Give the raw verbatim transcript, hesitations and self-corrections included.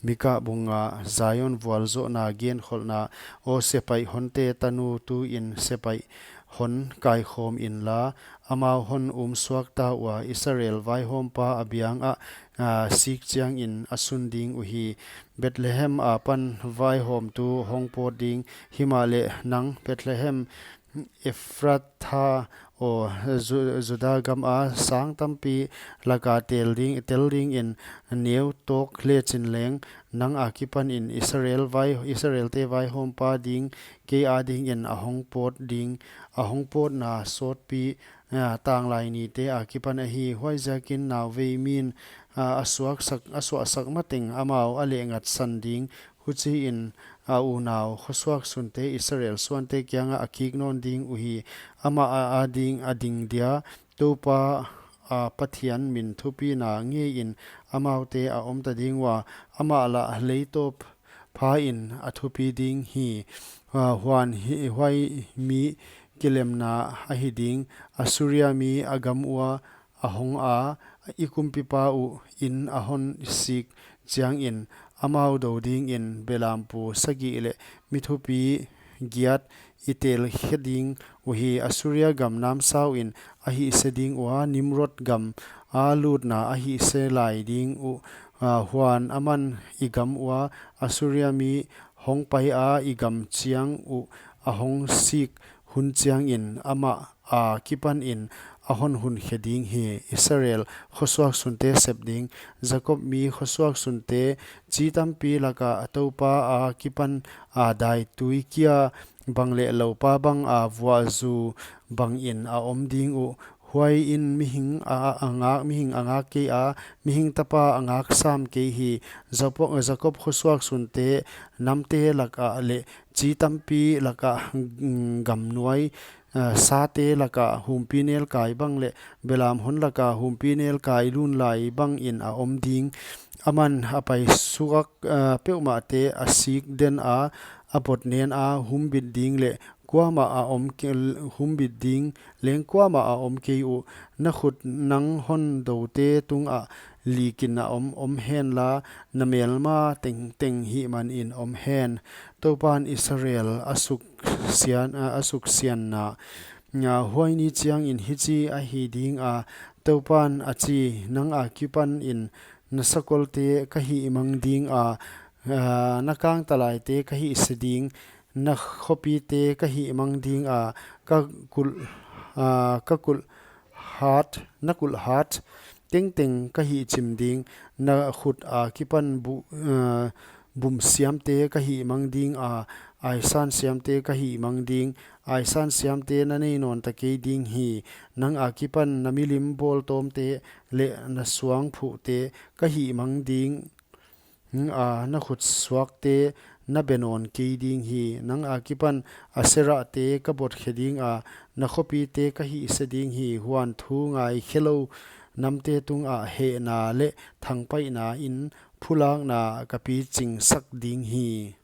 Mika bung nga. Zion vualzohna genkholhna. Aw sepaih honte tanu, tuin sepaih hon kaikhawm inla, amau hon umsuak ta ua, Israel vaihawmpa a biangah, a, sik chiangin a sun ding uhi. Bethlehem apan vaihawmtu hong pawt ding, himahleh nang Bethlehem Ephratha aw, Ju-, Juda gama sang tampi laka tel ding, tel dingin neu tawk lechin leng, nang akipanin Israel vai, Israelte vaihawmpa ding, kei adingin a hong pawt ding, a hong pawtna sawtpi, a, tanglai nite akipan ahi. Huaiziakin nauvei min, a, a suaksak, a suahsak mateng amau a lehngatsan ding. Huchiin a unau khosuak sunte Israel suante kiangah a kik nawn ding uhi. Amah a, ading a ding dia, Toupa, a, Pathian min thupina ngeiin amaute a omta ding ua, amah lah leitawp phain a thupi ding hi. A, huan hi, huai mi kilemna ahi ding, Assuria mi a gam ua a hong a, i kumpipa uh in a hon sik chiangin, amau dou dingin belampu sagih leh mi thupi giat i tel khe ding uhi. Assuria gam namsauin a hihse ding ua, Nimrod gam a lutna a hihse lai ding uh, a, huan aman i gam ua Assuria mi hong pai a, i gam chiang uh a hong sik hun chiangin amah akipanin a hon hun khe ding hi. Israel khosuak sunte sep ding. Jakob mi khosuak sunte, chi tampi laka Toupa akipan a daitui kia bang leh loupa banga vuahzu bangin a om ding uh. Huaiin mihing a, a ngak, mihing a ngak kei a, mihing tapa a ngak sam kei hi. Japo-, Jakob khosuak sunte, namte laka leh chi tampi laka, mm, gamnuai, a, sate laka humpinelkai bang leh belam hon laka humpinelkai lunlai bangin a om ding. Aman a paisuak, a, peuhmahte a sik den a, a botnen a humbit ding leh kuamah a om ke-, humbit ding leng kuamah a om kei uh. Na khut nang hon doute tungah likin a om, om henla, na melma tengteng hihmanin om hen. Toupan Israel a suksian, a, a suksianna. Nga, huai ni chiangin hichi ahi dinga, Toupan a chi, nang akipanin na sakolte ka hihmang dinga, a, na kangtalaite ka hihse ding, na khopite ka hihmang dinga, ka kulh, a, ka kulh hat, na kulh hat tengteng ka hihchim ding, na khut akipan bu-, a, bum siamte ka hihmang dinga, aisan siamte ka hihmang ding, aisan siamte na nei nawnta kei ding hi. Nang akipan na milim bawltawmte leh na suangphuhte ka hihmang ding, a, na khut suakte na be nawn kei ding hi. Nang akipan Aserahte ka botkhe dinga, na khopite ka hihse ding hi. Huan thu ngaikhelou namte tungah hehna leh thangpaihna in phulakna ka pichingsak ding hi.